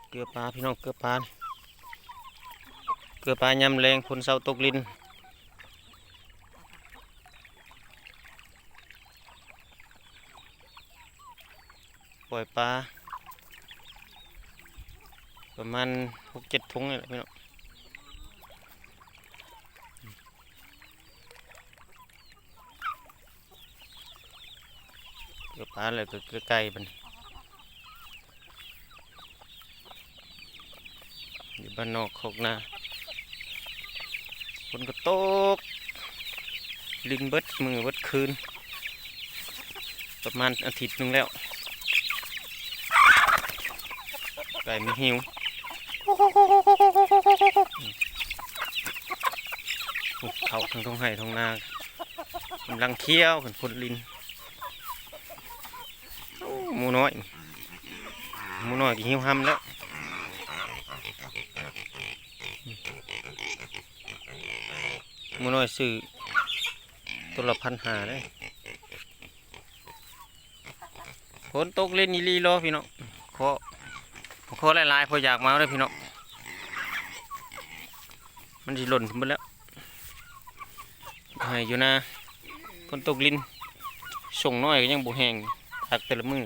ເກືອປາພີ່ນ້ອງ ເກືອປາ ເກືອປາຍາມແລງ ຝົນເຊົາຕົກລິນ ປ່ອຍປາປະມານຫົກເຈັດຖົງນີ້ແຫຼະພີ່ນ້ອງ. ເກືອປາແລ້ວກໍເກືອໄກ່ບັດນີ້ ຢູ່ບ້ານນອກຄອກນາ ຝົນກໍຕົກລິນເບິດມື້ເບິດຄືນ ປະມານອາທິດໜຶ່ງແລ້ວ ໄກ່ມັນຫິວ. ເຂົ້າທາງທົ່ງໄຮ່ທົ່ງນາ ກຳລັງຂຽວຂຶ້ນ ຝົນລິນ. ໂອ້ ໝູນ້ອຍ ໝູນ້ອຍກໍຫິວຫຳແລ້ວ. ໝູນ້ອຍຊື້ໂຕລະພັນຫ້າເດ້. ຝົນຕົກລິນອີ່ຫຼີເນາະພີ່ນ້ອງ. ຂໍ ຂໍຫຼາຍໆ ພໍຢາກມາເດີພີ່ນ້ອງ ມັນຊິຫຼົ່ນເບິດແລ້ວ. ໄຮ່ຢູ່ນາ ຝົນຕົກລິນ ສົງນ້ອຍກໍຍັງບໍ່ແຫ້ງ ຕາກແຕ່ລະມື້.